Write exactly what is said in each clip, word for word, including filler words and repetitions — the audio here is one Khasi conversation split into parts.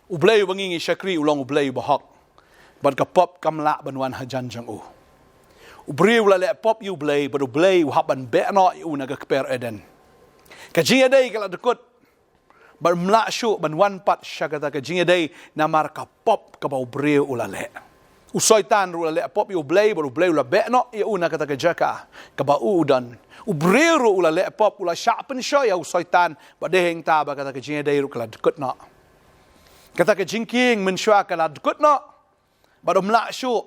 U Blei uba ngi ngi shakri u long U Blei uba hok. Bad ka pop kam lah ban wan hajan jong u. U briew u la leh pop ïa U Blei, bad U Blei u hap ban beh noh ïa u na ka kper Eden. Ka jingïadei ka la dkut. Bad ym lah shuh ban wan pat sha kata ka jingïadei namar ka pop kaba u briew u la leh. U Soitan ruh u la leh pop ïa U Blei, bad U Blei u la beh noh ïa u na kata ka jaka kaba u u don. U briew ruh u la leh pop, u la shah pynshoi ïa u Soitan, bad dei hangta ba kata ka jingïadei ruh ka la dkut noh. Kata ka jingkieng mynshuwa ka la dkut noh. Bad ym lah shuh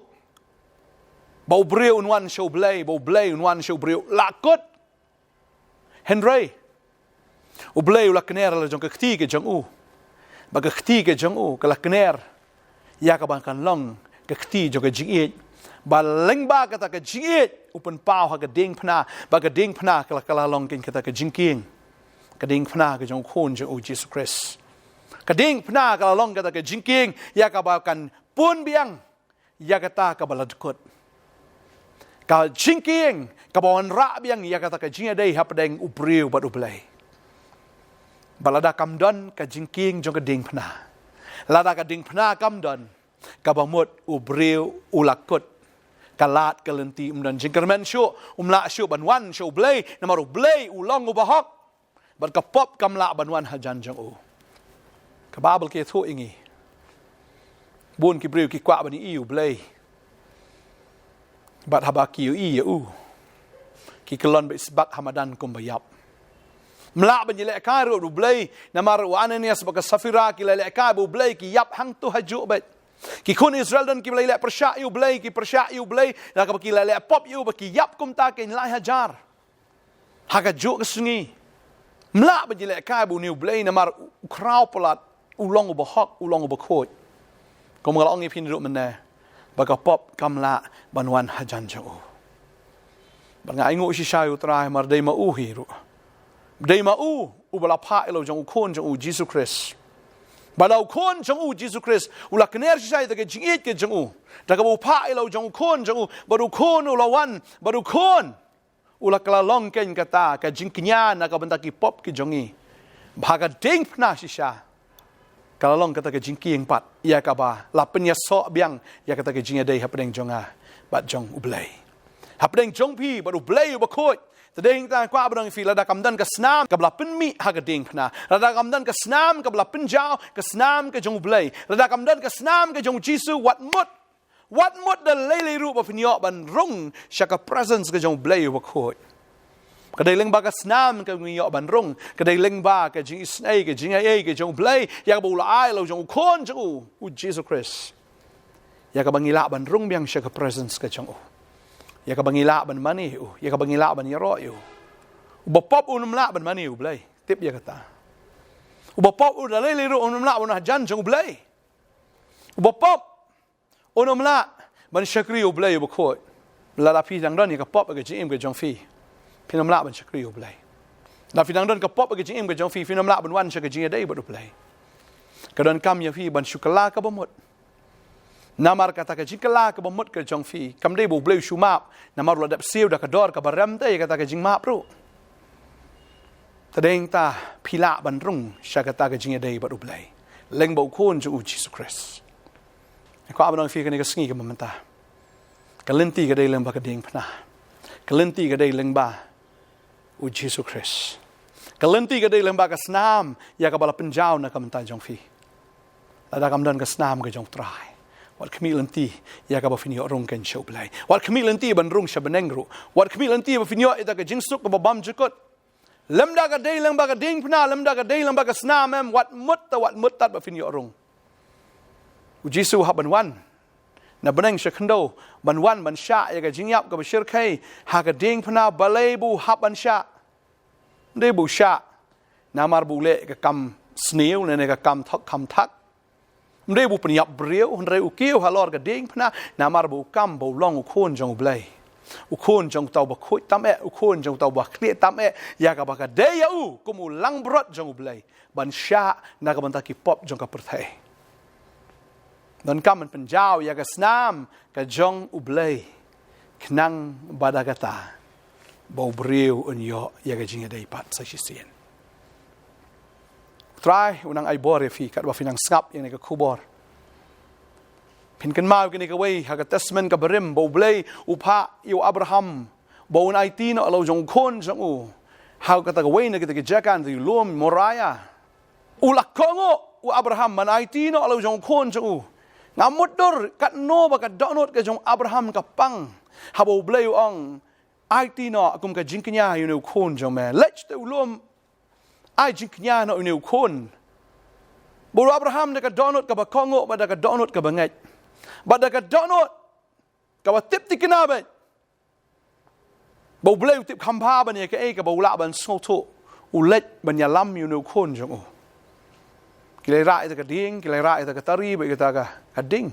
ba u briew un wan sha U Blei, ba U Blei un wan sha u briew, la kut. Hynrei U Blei u la kner la jong ka kti ka jong u. Ba ka kti ka jong u ka la kner ïa kaba kan long ka kti jong ka jingïeit. Ba lyngba kata ka jingïeit u pynpaw ha ka diengphna, ba ka diengphna ka la, ka la long keiñ kata ka jingkieng. Ka diengphna ka jong u Khun jong u Jisu Khrist. Ka diengphna ka la long kata ka jingkieng ïa kaba kan pun biang ïa kata kaba la dkut. Ka jingkieng kaba wanrah biang ïa kata ka jingïadei hapdeng u briew bad U Blei. Bad lada kam don ka jingkieng jong ka diengphna, lada ka diengphna kam don, kaba mut u briew u la kut. Ka lad ka lynti, ym don jingkyrmen shuh, um lah shuh ban wan sha U Blei, namar U Blei u long uba hok. Bad ka pop kam lah ban wan hajan jong u. Ka Baibl ka ïathuh ïa ngi, bun ki briew ki kwah ban ïohi ïa U Blei. Bad haba ki ïohi ïa u, ki kyllon beit sbak ha madan kumba ïap. Ym lah ban ïalehkai ruh bad U Blei, namar u Ananias bad ka Saphira ki la lehkai bad U Blei, ki ïap hangto hajuh beit. Ki khun Israel don kiba la ïaleh pyrshah ïa U Blei, ki pyrshah ïa U Blei, da kaba ki la leh pop ïa u, ba ki ïap kumta keiñ lai hajar ha kajuh ka sngi. Ym lah ban ïalehkai bad une U Blei namar u khraw palat, u long uba hok, u long uba khuid. Kumba nga la ong ïa phi naduh mynne, ba ka pop kam lah ban wan hajan jong u. Bad nga ainguh shisha ïa U Trai namar dei ma u hi ruh. Dei ma u uba la phah ïa la u jong u Khun jong u Jisu Khrist. Bad la u Khun jong u Jisu Khrist u la kner shisha ïa ka jingïeit ka jong u, da kaba u phah ïa la u jong u Khun jong u, bad u Khun u la wan, bad u Khun u la kylla long keiñ kata ka jingkñia na ka bynta ki pop ki jong ngi. Ba ha ka diengphna shisha ka la long kata ka jingkieng pat ïa kaba la pynïasoh biang ïa kata ka jingïadei hapdeng jong nga bad jong U Blei, hapdeng jong phi bad U Blei uba khuid. Te dei hangta nga kwah ban ong ïa phi, lada kam don ka snam kaba la pynmih ha ka diengphna, lada kam don ka snam kaba la pynjaw, ka snam ka jong U Blei, lada kam don ka snam ka jong U Jisu, wat mut, wat mut da lei lei ruh ba phin ïoh ban rung sha ka presence ka jong U Blei uba khuid. Ka dei lyngba ka snam ka ngi ïoh ban rung. Ka dei lyngba ka jingisynei, ka jingaiei ka jong U Blei, ïa kaba u la ai la u jong u Khun jong u, u Jisu Khrist, ïa kaba ngi lah ban rung biang sha ka presence ka jong u, ïa kaba ngi lah ban mane ïa u, ïa kaba ngi lah ban ïaroh ïa u. Uba pop un ym lah ban mane ïa U Blei. Tip ïa kata. Uba pop un da lei lei ruh un ym lah ban wan hajan jong U Blei. Uba pop un ym lah ban shakri ïa U Blei uba khuid. Lada phi dang don ïa ka pop ha ka jingim ka jong phi, phin ym lah ban shakri ïa U Blei. Lada phi dang don ka pop ha ka jingim ka jong phi, phin ym lah ban wan sha ka jingïadei bad U Blei. Ka donkam ïa phi ban shu kylla kaba mut. Namar kata ka jingkylla kaba mut ka jong phi kam dei ba U Blei u shu map, namar u la dep siew da ka dor kaba rem te ïa kata ka jingmap ruh. Te dei hangta phi lah ban rung sha kata ka jingïadei bad U Blei lyngba u Khun jong u Jisu Khrist. Nga kwah ban ong ïa phi kane ka sngi kaba mynta, ka lynti ka dei lyngba ka diengphna. Ka lynti ka dei lyngba u Jisu Khrist. Ka lynti ka dei lyngba ka snam ïa kaba la pynjaw na ka bynta jong phi. Lada kam don ka snam ka jong U Trai, wat khmih lynti ïa kaba phin ïoh rung keiñ sha U Blei. Wat khmih lynti ban rung sha bneng ruh. Wat khmih lynti ba phin ïoh ïa ka jingsuk kaba bymjukut. Lymda ka dei lyngba ka diengphna, lymda ka dei lyngba ka snam, em, wat mut ta, wat mut tat ba phin ïoh rung. U Jisu u hap ban wan na bneng sha khyndew, ban wan ban shah ïa ka jingïap kaba shyrkhei ha ka diengphna. Balei ba u hap ban shah? Ym dei ba u shah namar ba u leh ka kam sniew ne, ne ka kam thok kam thak. Ym dei ba u pynïap briew, hynrei u kiew halor ka diengphna namar ba u kam ba u long u Khun jong U Blei. U Khun jong uta uba khuid tam eh, u Khun jong uta uba khlieh tam eh, ïa kaba ka dei ïa u kum u langbrot jong U Blei ban shah na ka bynta ki pop jong ka pyrthei. Donkam ban pynjaw ïa ka snam ka jong U Blei, khnang ba da kata ba u briew un ïoh ïa ka jingïadei pat sa shisien. U Trai u nang ai bor ïa phi katba phi nang sngap ïa kane ka khubor. Phin kynmaw kane kawei ha ka Testament kaba rim ba U Blei u phah ïa u Abraham ba un aiti noh ïa la u jong u khun jong u ha kata kawei na kita ki jaka, hynrei u lum Moriah. U la kohnguh u Abraham ban aiti noh ïa la u jong u khun jong u. Nga mutdur katno ba ka dohnud ka jong u Abraham ka pang haba U Blei u ong, aiti noh kum ka jingkñia ïa une u khun jong me. Leit te u lum, ai jingkñia noh ïa une u khun. Bad u Abraham da ka dohnud kaba kohnguh bad da ka dohnud kaba ngeit bad da ka dohnud kaba tip thikna beit ba U Blei u tip kham bha ban ïa kaei kaba u lah ban sngewthuh, u leit ban ïalam ïa une u khun jong u. Ki la rah ïa kata ka dieng, ki la rah ïa kata ka tari bad ïa kata ka, ka dieng.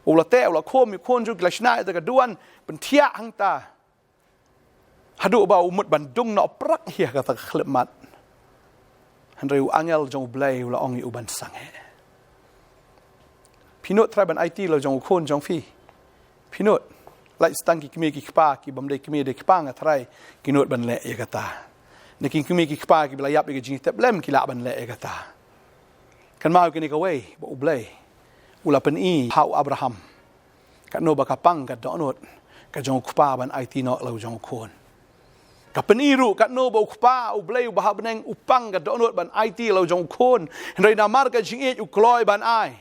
U la teh, u la khum ïa u khun jong u, ki la shna ïa kata ka duwan, pynthiah hangta haduh ba u mut ban dung noh prak hi ha kata ka khyllipmat. Hynrei u angel jong U Blei u la ong ïa u ban sangeh. Phi nud trai ban aiti ïa la u jong u khun jong phi? Phi nud? Lait tang ki kmie ki kpa, ki bym dei kmie dei kpa, nga trai ki nud ban leh ïa kata. Na ki kmie ki kpa kiba la ïap ïa ka jingtep lem ki lah ban leh ïa kata. Kynmaw kane kawei ba U Blei u la pyni ha u Abraham katno ba ka pang ka dohnud ka jong u kpa ban aiti noh ïa la u jong u khun. Ka pyni ruh katno ba u kpa, U Blei uba ha bneng u pang ka dohnud ban aiti ïa la u jong u khun. Hynrei namar ka jingïeit u kloi ban ai.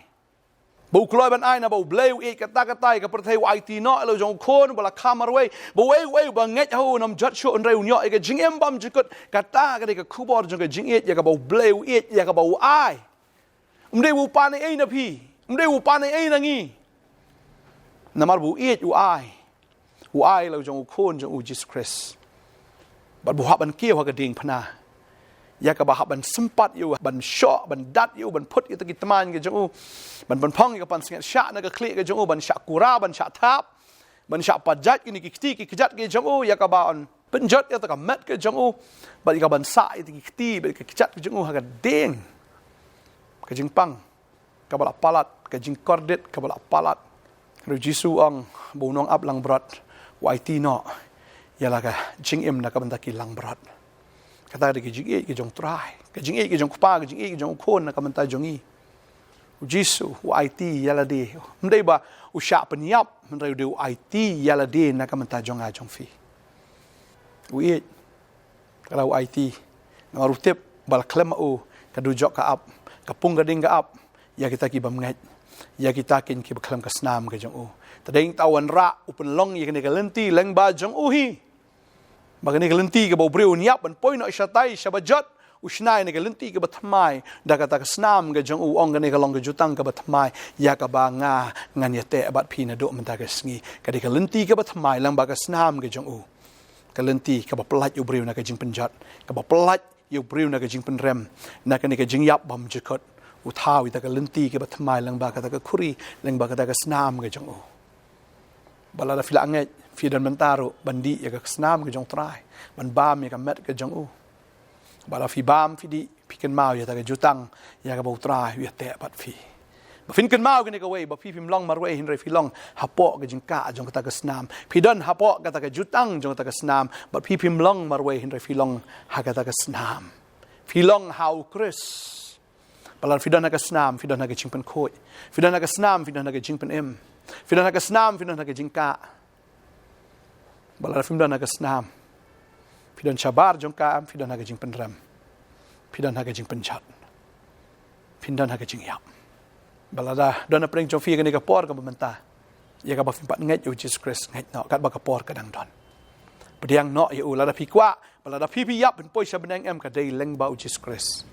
Ba u kloi ban ai naba U Blei u ïeit katta katta ïa ka pyrthei, u aiti noh ïa la u jong u khun ba la kha marwei. Ba uei uei uba ngeit ha u un ym jot shuh, hynrei un ïoh ïa ka jingim bymjukut. Kata ka dei ka khubor jong ka jingïeit ïa kaba U Blei u ïeit, ïa kaba u ai. Um dei u pan ei ei na phi, um dei u pan ei ei na ngi. Namar ba u ïeit u ai, u ai ïa la u jong u khun jong u Jisu Khrist. Bad ba u hap ban kiew ha ka diengphna, ïa kaba hap ban sympat ïa u, ban shoh, ban dat ïa u, ban phut ïa kita ki tmaiñ ka jong u, ban pynphong ïa ka pansngiat shah na ka khlieh ka jong u, ban shah kura, ban shah thap, ban shah pajait kine ki kti ki kjat ki jong u, ïa kaba un pynjot ïa kata ka met ka jong u bad ïa ka ban sah ïa kata ki kti bad ka kjat ka jong u ha ka dieng. Ka jingpang kaba la palat, ka jingkordit kaba la palat. Hynrei u Jisu u ong ba u nongap langbrot u aiti noh ïa la ka jingim na ka bynta ki langbrot. Kata ka dei ka jingïeit ka jong u Trai, ka jingïeit ka jong u Kpa, ka jingïeit ka jong u Khun na ka bynta jong ngi. U Jisu u aiti ïa lade. Ym dei ba u shah pynïap, hynrei u dei u aiti ïa lade na ka bynta jong nga jong phi. U ïeit. Ka dei u aiti. Namar u tip ba la khlem ma u ka dujok ka ap, ka pung ka ding ka ap ïa kita ki bym ngeit, ïa kita kin kiba khlem ka snam ka jong u. Te dei tang u wanrah, u pynlong ïa kane ka lynti lyngba jong u hi. Ba kane ka lynti kaba u briew un ïap ban poi noh shatai shaba jot, u shna ïa kane ka lynti kaba thymmai da kata ka snam ka jong u, ong kane ka long ka jutang kaba thymmai ïa kaba nga ngan ïateh bad phi naduh mynta ka sngi. Ka dei ka lynti kaba thymmai lyngba ka snam ka jong u. Ka lynti kaba pyllait ïa u briew na ka jingpynjot, kaba pyllait ïa u briew na ka jingpynrem, na kane ka jingïap bymjukut. U thaw ïa kata ka lynti kaba thymmai lyngba kata ka khuri, lyngba kata ka snam ka jong u. Ba lada phi la ngeit, phi don mynta ruh ban dih ïa ka snam ka jong u Trai, ban bam ïa ka met ka jong u. Ba lada phi bam, phi dih, phi kynmaw ïa kata ka jutang ïa kaba u Trai u ïateh bad phi. Ba phin kynmaw kane kawei, ba phi phim long marwei hynrei phi long hapoh ka jingkah jong kata ka snam. Phi don hapoh kata ka jutang jong kata ka snam, ba phi phim long marwei hynrei phi long ha kata ka snam. Phi long ha u Khrist. Ba lada phi don ha ka snam, phi don ha ka jingpynkhuid. Phi don ha ka snam, phi don ha ka jingpynim. Phi don ha ka snam, phi don ha ka jingkah. Ba lada phim don ha ka snam, phi don shabar jong ka, phi don ha ka jingpynrem, phi don ha ka jingpynjot, phin don ha ka jingïap. Ba lada don hapdeng jong phi kane ka por kaba mynta, ïa kaba phim pat ngeit ïa u Jisu Khrist, ngeit noh katba ka por ka dang don. Pdiang noh ïa u. Lada phi kwah ba lada phi phi ïap phin poi sha bneng, em, ka dei lyngba u Jisu Khrist.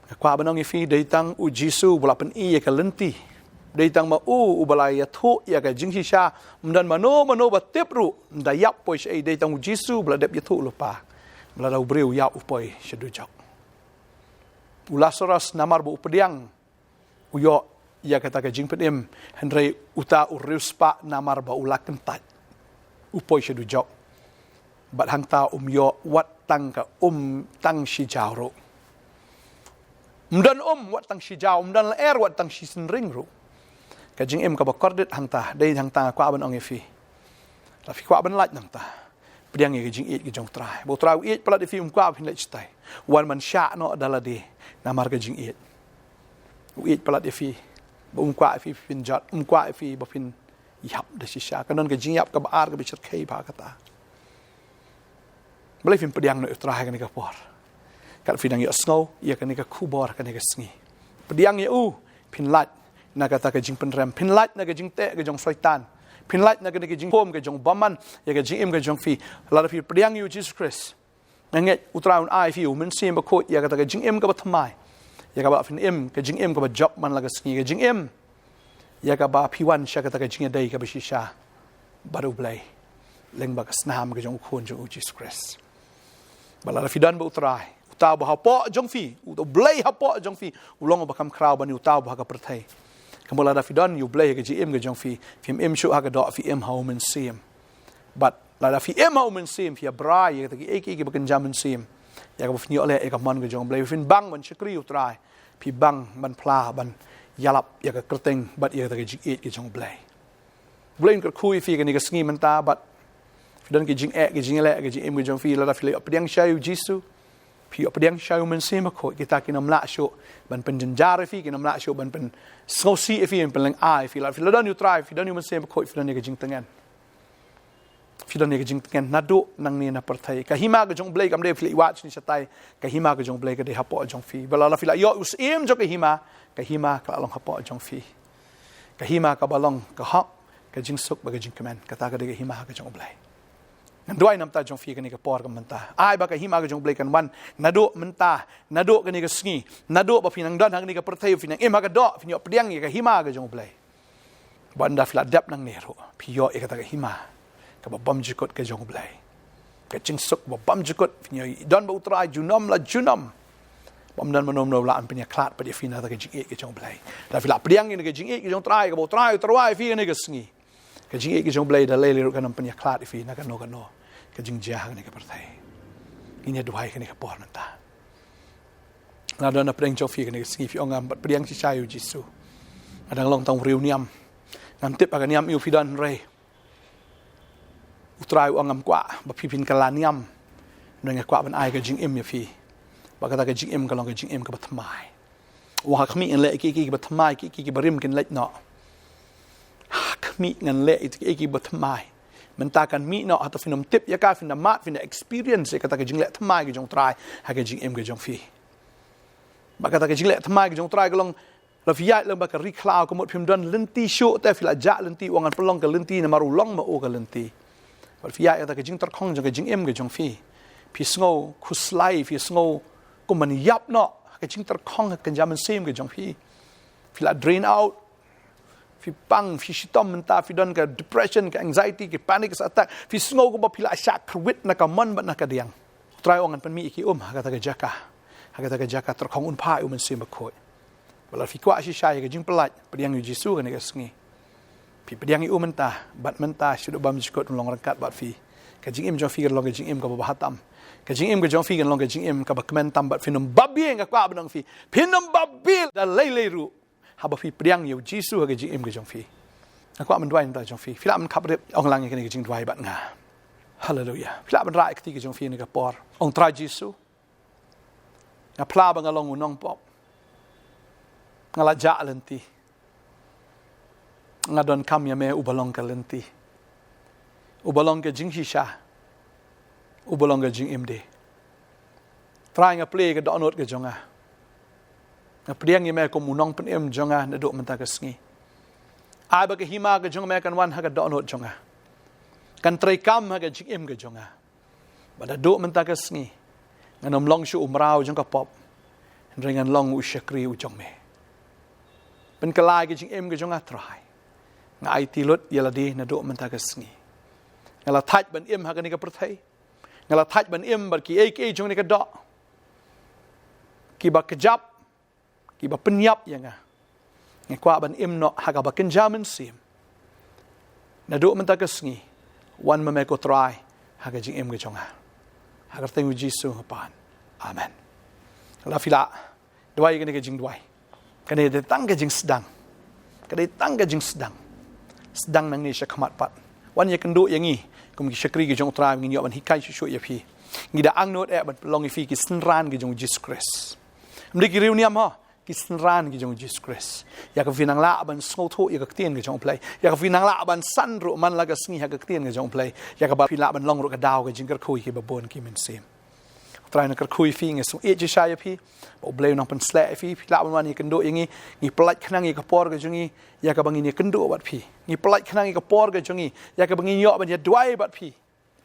Nga kwah ban ong ïa phi, dei tang u Jisu uba la pyni ïa ka lynti. Dei tang ma u uba la ïathuh ïa ka jingshisha. Ym don mano mano ba tip ruh ynda ïap poi shaei, dei tang u Jisu uba la dep ïathuh lypa ba lada u briew ïap u poi sha dujok. U Lasaros namar ba u pdiang u ïoh ïa kata ka jingpynim, hynrei uta u riewspah namar ba u la kyntait u poi sha dujok. Bad hangta um ïoh wat tang ka um tang shi jaw ruh. Um don um wat tang shi jaw, um don lyer wat tang shi synring ruh. Ka jingim kaba kordit hangta, dei hangta nga kwah ban ong ïa phi. Lada phi kwah ban lait nangta, Pdiang ïa ka jingïeit ka jong U Trai. Ba U Trai u ïeit palat ïa phi, um kwah ba phin leit shatai. Wan ban shah noh da lade namar ka jingïeit. U ïeit palat ïa phi. Ba um kwah ïa phi phin jot, um kwah ïa phi ba phin ïap da shisha. Ka don ka jingïap kaba ar kaba shyrkhei bha kata. Balei phim pdiang noh ïa U Trai ha kane ka por? Kat phi dang ïohsngew ïa kane ka khubor ha kane ka sngi. Pdiang ïa u, phin lait na kata ka jingpynrem, phin lait na ka jingteh ka jong Soitan, phin lait na kane ka jingkhum ka jong u bymman ïa ka jingim ka jong phi. Lada phi pdiang ïa U Jisu Khrist, nga ngeit U Trai un ai phi U Mynsiem Bakhuid ïa kata ka jingim kaba thymmai, ïa kaba phin im ka jingim kaba jop man la ka sngi, ka jingim ïa kaba phi wan sha kata ka jingïadei kaba shisha bad U Blei lyngba ka snam ka jong U Khun jong U Jisu Khrist. Bad lada phi don bad U Trai, uta uba hapoh jong phi, uta U Blei hapoh jong phi, u long uba kham khraw ban ïa uta uba ha ka pyrthei. Kumba lada phi don ïa U Blei ha ka jingim ka jong phi, phim im shuh ha ka doh, phi im ha U Mynsiem. Bad lada phi im ha U Mynsiem, phi ïa brai ïa kata kiei kiei kiba kynja mynsiem, ïa kaba phin ïoh leh ïa ka mon ka jong U Blei, phin bang ban shakri U Trai, phi bang ban phla, ban ïalap ïa ka kyrteng bad ïa kata ka jingïeit ka jong U Blei. U Blei un kyrkhu ïa phi kane ka sngi mynta, bad phi don ki jingeh, ki jingleh, ki jingim ki jong phi, lada phi la ïoh pdiang shai ïa U Jisu, phi ïoh pdiang shai ïa U Mynsiem Bakhuid, kita kin ym lah shuh ban pynjynjar ïa phi, kin ym lah shuh ban pynsngewsih ïa phi, ban pynlyngngoh ïa phi. Lada phi la don ïa U Trai, phi don ïa U Mynsiem Bakhuid, phi don ïa ka jingtngen. Phi don ïa ka jingtngen naduh nangne na pyrthei. Ka hima ka jong U Blei kam dei phi la wad shane shatai. Ka hima ka jong U Blei ka dei hapoh jong phi. Bad lada phi la ïoh u Syiem jong ka hima, ka hima ka la long hapoh jong phi. Ka hima kaba long ka hok, ka jingsuk bad ka jingkmen. Kata ka dei ka hima ka jong U Blei. Ngan duwai namar jong phi kane ka por ka mynta. Ai ba ka hima ka jong U Blei kan wan naduh mynta, naduh kane ka sngi, naduh ba phi nang don ha kane ka pyrthei, phi nang im ha ka doh, phin ïoh pdiang ïa ka hima ka jong U Blei. Bad ynda phi la dep nangne ruh, phi ïoh ïa kata ka hima kaba bymjukut ka jong U Blei. Ka jingsuk ba bymjukut, phin ïoh don bad U Trai junom la junom. Bym don mano mano lah ban pynïakhlad pat ïa phi na kata ka jingïeit ka jong U Blei. Lada phi la pdiang ïa ka jingïeit ka jong U Trai, kaba U Trai u tyrwa ïa phi kane ka sngi, ka jingïeit ka jong U Blei da lei lei ruh kan ym pynïakhlad ïa phi na kano kano ka jingjia ha kane ka pyrthei. Ngin ïa duwai kane ka por mynta. Lada na pdeng jong phi kane ka sngi phi ong ngam pat pdiang shisha ïa U Jisu, nga dang long tang u riewniam, ngam tip ha ka niam aïu phi don, hynrei U Trai u ong ngam kwah ba phi phin kylla niam, hynrei nga kwah ban ai ka jingim ïa phi. Ba kata ka jingim ka long ka jingim kaba thymmai. U ong ha khmih ngan leh kiei kiei kiba thymmai, kiei kiei kiba rim kin leit noh. Ha khmih ngan leh kiei kiei kiba thymmai. Mynta kan mih noh, hato phin ym tip ïa ka, phin da mad, phin da experience ïa kata ka jingleh thymmai ka jong U Trai ha ka jingim ka jong phi. Ba kata ka jingleh thymmai ka jong U Trai ka long, lada phi ïaid lyngba ka ri khlaw, ka mut phim don lynti shuh te phi la jah lynti, u ong ngan pynlong ka lynti namar u long ma u ka lynti. Bad phi ïaid kata ka jingtyrkhong jong ka jingim ka jong phi. Phi sngew khuslai, phi sngew kum ban ïap noh ha ka jingtyrkhong ha ka kynja mynsiem ka jong phi. Phi la drain out. Phi pang, phi shitom mynta, phi don ka depression, ka anxiety, ka panic attack. Phi sngew kumba phi la shah kyrwit na ka mon bad na ka diang. U Trai u ong ngan pynmih ïa ki um ha kata ka jaka, ha kata ka jaka tyrkhong un phah ïa U Mynsiem Bakhuid. Bad lada phi kwah shisha ïa ka jingpyllait, pdiang ïa U Jisu kane ka sngi. Phi pdiang ïa u mynta, bad mynta shaduh bymjukut un long ryngkat bad phi. Ka jingim jong phi kan long ka jingim kaba bha tam. Ka jingim ka jong phi kan long ka jingim kaba kmen tam, bad phin ym babe, nga kwah ban ong ïa phi, phin ym babe da lei lei ruh haba phi pdiang ïa U Jisu ha ka jingim ka jong phi. Nga kwah ban duwai namar jong phi. Phi lah ban khapkhrip, ong lang ïa kane ka jingduwai bad nga. Haleluia. Phi lah ban rah ïa ka kti ka jong phi ha kane ka por. Ong, Trai Jisu, nga phla ba nga long u nongpop. Nga la jah lynti. Nga donkam ïa me uba long ka lynti, uba long ka jingshisha, uba long ka jingim de. Trai, nga plie ïa ka dohnud ka jong nga. Nga pdiang ïa me kum u nongpynim jong nga naduh mynta ka sngi. Ai ba ka hima ka jong me kan wan ha ka dohnud jong nga, kan treikam ha ka jingim ka jong nga. Bad naduh mynta ka sngi ngan ym long shuh u mraw jong ka pop, hynrei ngan long u shakri u jong me. Pynkylla ïa ka jingim ka jong nga, Trai. Nga aiti lut ïa lade naduh mynta ka sngi. Nga la thait ban im ha kane ka pyrthei. Nga la thait ban im bad kiei kiei jong kane ka doh, kiba kjap, kiba pynïap ïa nga. Nga kwah ban im noh ha kaba kynja mynsiem. Naduh mynta ka sngi, wan ma me ko Trai ha ka jingim ka jong nga. Ha ka kyrteng U Jisu nga pan. Amen. Lada phi lah duwai kane ka jingduwai. Kane dei tang ka jingsdang. Ka dei tang ka jingsdang. Sdang nangne sha khmat pat. Wan ïakynduh ïa ngi kum ki shakri ki jong U Trai, ngin ïoh ban hikai shuh shuh ïa phi. Ngi da angnud eh ban pynlong ïa phi ki synran ki jong U Jisu Khrist. Ym dei ki riewniam ha, ki synran ki jong U Jisu Khrist. Ïa ka phi nang lah ban sngewthuh ïa ka ktien ka jong U Blei. Ïa ka phi nang lah ban san ruh man la ka sngi ha ka ktien ka jong U Blei. Ïa kaba phi lah ban long ruh ka daw ka jingkyrkhu ïa kiba bun ki mynsiem. U Trai un kyrkhu ïa phi, ngi sngew ïeit shisha ïa phi. Ba U Blei un nang pynshlur ïa phi, phi lah ban wan ïakynduh ïa ngi, ngi pyllait khnang ïa ka por ka jong ngi, ïa kaba ngin ïakynduh bad phi. Ngi pyllait khnang ïa ka por ka jong ngi, ïa kaba ngin ïoh ban ïaduwai bad phi.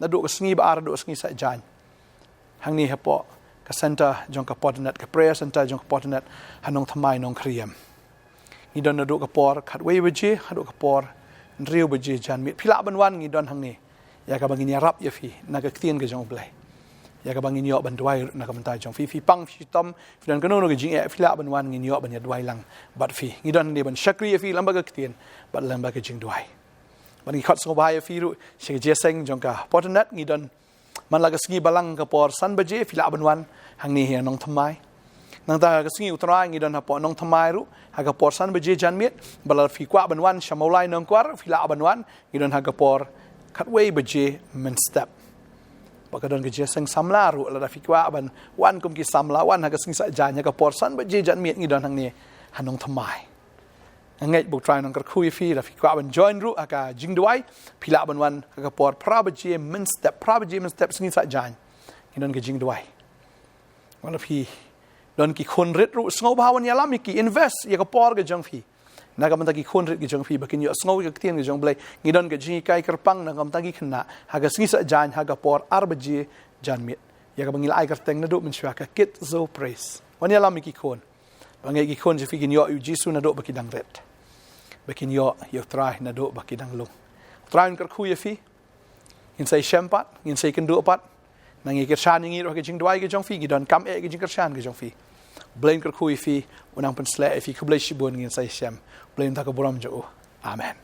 Naduh ka sngi ba ar, naduh ka sngi saitjaiñ. Hangne hapoh ka center jong ka Potanet, ka prayer center jong ka Potanet, ha Nongthymmai Nongkriem. Ngi don naduh ka por khatwei baje haduh ka por hynriew baje janmiet. Phi lah ban wan, ngi don hangne. Ïa kaba ngin ïarap ïa phi na ka ktien ka jong U Blei. Ïa kaba ngin ïoh ban duwai na ka bynta jong phi. Phi pang, phi shitom, phi don kano kano ka jingeh, phi lah ban wan, ngin ïoh ban ïaduwai lang bad phi. Ngi don hangne ban shakri ïa phi lyngba ka ktien bad lyngba ka jingduwai. Bad ngi khot sngewbha ïa phi ruh sha ka jingïaseng jong ka Potanet, ngi don man la ka sngi balang ka por san baje, phi lah ban wan hangne ha Nongthymmai. Nangta ha ka sngi U Trai ngi don hapoh Nongthymmai ruh ha ka por san baje janmiet. Bad lada phi kwah ban wan sha Mawlai Nongkwar, phi lah ban wan, ngi don ha ka por khatwei baje mynstep. Bad ka don ka jingïaseng samla ruh, lada phi kwah ban wan kum ki samla, wan ha ka sngi saitjaiñ ha ka por san baje janmiet, ngi don hangne ha Nongthymmai. Nga ngeit ba U Trai un nang kyrkhu ïa phi. Lada phi kwah ban join ruh ha ka jingduwai, phi lah ban wan ha ka por phra baje mynstep, phra baje mynstep sngi saitjaiñ. Ngi don ka jingduwai. Wat la phi don ki khun rit ruh, sngewbha wan ïalam ïa ki, invest ïa ka por ka jong phi na ka bynta ki khun rit ki jong phi, ba kin ïohsngew ïa ka ktien ka jong U Blei. Ngi don ka jinghikai kyrpang na ka bynta ki khynnah ha ka sngi saitjaiñ ha ka por ar baje janmiet, ïa kaba ngi la ai kyrteng naduh mynshuwa ka Kids Praise. Wan ïalam ïa ki khun. Ba ngeit ki khun jong phi kin ïoh ïa U Jisu naduh ba ki dang rit. Ba kin ïoh ïa U Trai naduh ba ki dang lung. U Trai un kyrkhu ïa phi. Ngin sa ïashem pat, ngin sa ïakynduh pat. Nang ïa kyrshan ïa ngi ruh ha ka jingduwai ka jong phi, ngi donkam eh ka jingkyrshan ka jong phi. U Blei un kyrkhu ïa phi, un nang pynshlur ïa phi. Khublei shibun, ngin sa ïashem. U Blei un da ka burom jong u. Amen.